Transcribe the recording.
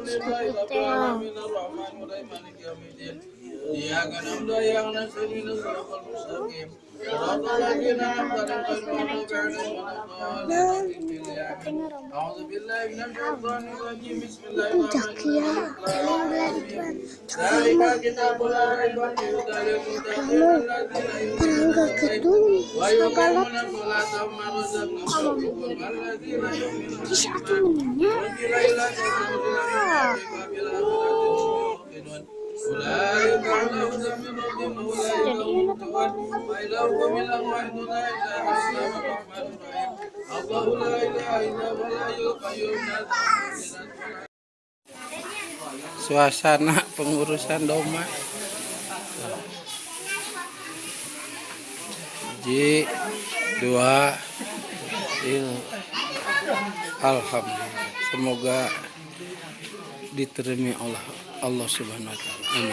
Teh. Ya, kamu pernah gitu segala kisah meningnya. Jadi ini Suasana pengurusan domba. Ji dua il. Alhamdulillah. Semoga diterima Allah Allah Subhanahu wa taala. Amin.